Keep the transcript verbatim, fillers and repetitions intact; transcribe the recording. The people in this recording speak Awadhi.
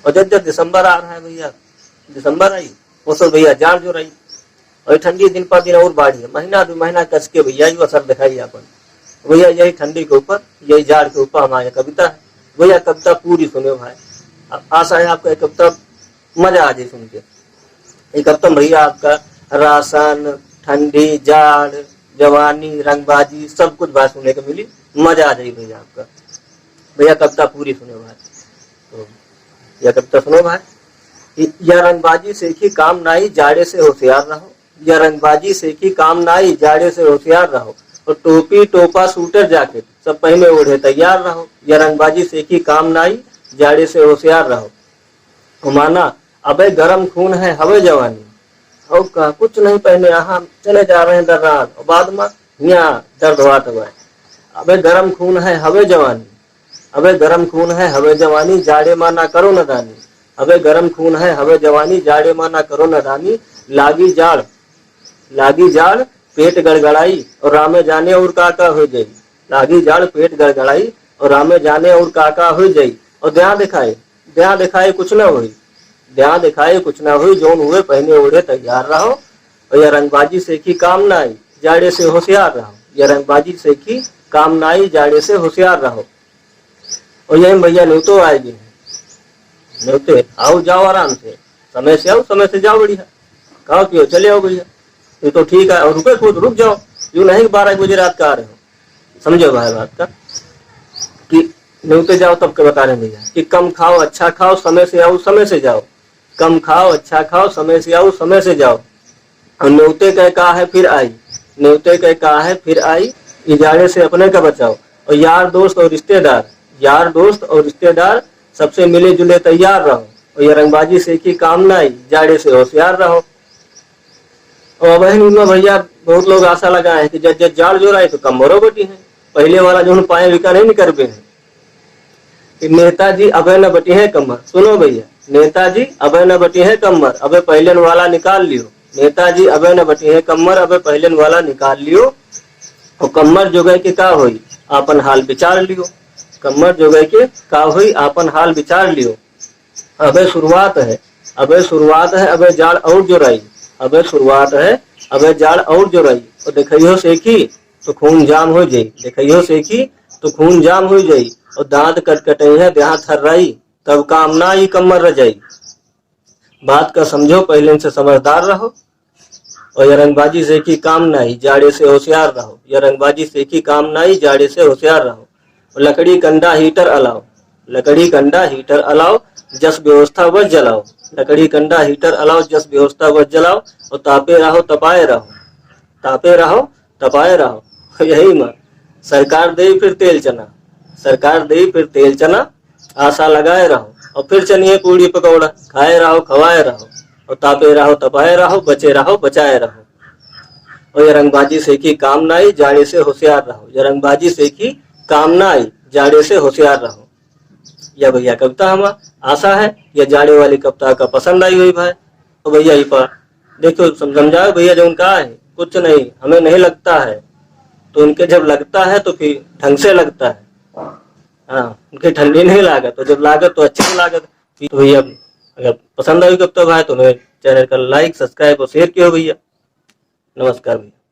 और जब जब दिसंबर आ रहा है भैया, दिसंबर आई, वो सब भैया जाड़ जोर आई। और ठंडी दिन पर दिन और बाढ़ी है, महीना दो महीना कस के भैया यो असर दिखाई आपन। भैया यही ठंडी के ऊपर, यही जाड़ के ऊपर हमारी कविता है। भैया कविता पूरी सुनो भाई, आ-, आशा है आपको ये कविता मजा आ जाए सुन के। ये कविता में भैया आपका राशन, ठंडी, जाड़, जवानी, रंगबाजी सब कुछ भाई सुने के मिली, मजा आ जाए भैया आपका। भैया कविता पूरी सुनो भाई। तो या कविता सुनो भाई कि या रंगबाजी से की काम नाई, जाड़े से होशियार रहो। या रंगबाजी से की काम नाई, जाड़े से होशियार रहो। और टोपी, टोपा, सूटर, जैकेट सब पहने ओढ़े तैयार रहो। या रंगबाजी से की काम नाई, जाड़े से होशियार रहो। हुमाना, अबे गरम खून है, हवे जवानी। और का, कुछ नहीं पहने, यहाँ चले जा रहे हैं दर्रान। और बाद में यहाँ दर्द होत हुआ है। अबे गरम खून है, हवे जवानी। अबे गरम खून है, हवे जवानी, जाड़े मा ना करो नदानी। अबे गरम खून है, हवे जवानी, जाड़े मा ना करो नदानी। लागी जाड़, लागी जाड़, पेट गड़गड़ाई, और रामे जाने और का का हो जाई। लागी जाड़, पेट गड़गड़ाई, और रामे जाने और का का हो जाई। और द्या दिखाए, द्या दिखाए कुछ ना होई, द्या दिखाए कुछ ना होई, जौन हुए पहने ओढ़े तैयार रहो। और या रंगबाजी से की काम ना आई, जाड़े से होशियार रहो। या रंगबाजी से की काम ना आई, जाड़े से होशियार रहो। और यही भैया न्योतो आए गए हैं। न्योते आओ जाओ आराम से, समय से आओ, समय से जाओ, बढ़िया खाओ पियो चले आओ बढ़िया। ये तो ठीक है, और रुके खुद रुक जाओ, यूं नहीं कि बारह एक बजे रात का आ रहे हो। समझो भाई बात का कि न्योते जाओ तब के बता रहे हैं भैया कि कम खाओ, अच्छा खाओ, समय से आओ, समय से जाओ। कम खाओ, अच्छा खाओ, समय से आओ, समय से जाओ। और न्योते कह का है फिर आई, न्योते कह का है फिर आई, ई जाड़े से अपने का बचाओ। और यार दोस्त और रिश्तेदार, यार दोस्त और रिश्तेदार सबसे मिले जुले तैयार रहो। और ये रंगबाजी से की काम ना आई, जाड़े से होशियार रहो। और अब है उनमें भैया बहुत लोग आशा लगाए हैं कि जब जब जाड़ जोर आई तो कमरो बटी है, पहले वाला जो पाए विका नहीं निकरबे हैं। कि नेताजी अबे न बटी है कमर। सुनो भैया, नेताजी अबे न बटी है कमर, अबे पहलन वाला निकाल लियो। नेताजी अबे न बटी है कमर, अबे पहलन वाला निकाल लियो। और कमर जोगे के का होई, आपन हाल विचार लियो। कमर जोगे के का होई, आपन हाल विचार लियो। अबे शुरुआत है, अबे शुरुआत है, अबे जाड़ और जोराई। अबे शुरुआत है, अबे जाड़ और जोराई। और देखइहो सेखी तो खून जाम हो जाई, देखइहो सेखी तो खून जाम हो जाई। और दांत कटकटइहे, देहा थर्राई, तब काम ना आई कमर रजाई। बात का समझो, पहले से समझदार रहो। और या रंगबाजी से की काम नाई, जाड़े से होशियार रहो। या रंगबाजी से की काम नाई, जाड़े से होशियार रहो। और लकड़ी कंडा हीटर अलाओ, लकड़ी कंडा हीटर अलाओ, जस व्यवस्था बस जलाओ। लकड़ी कंडा हीटर अलाओ, जस व्यवस्था बस जलाओ। और तापे रहो, तपाए रहो, तापे रहो, तपाए रहो। यही मा सरकार दे फिर तेल चना, सरकार दे फिर तेल चना, आशा लगाए रहो। और फिर चनिए पूड़ी पकौड़ा खाए रहो, खवाए रहो। और तापे रहो, तपाए रहो, बचे रहो, बचाए रहो। और या रंगबाजी से की काम ना आई, जाड़े से होशियार रहो। या रंगबाजी से की काम ना आई, जाड़े से होशियार रहो। या भैया कविता हमा, आशा है या जाड़े वाली कविता का पसंद आई हुई भाई। तो भैया ये पर देखो सम-, समझाओ भैया, जो उनका है कुछ नहीं, हमें नहीं लगता है, तो उनके जब लगता है तो फिर ढंग से लगता है। हाँ, उनके ठंडी नहीं लागत, तो जब लागत तो अच्छे से लागत। तो भैया अगर पसंद आई कविता भाई तो मेरे चैनल का लाइक, सब्सक्राइब और शेयर कियो भैया। नमस्कार भैया।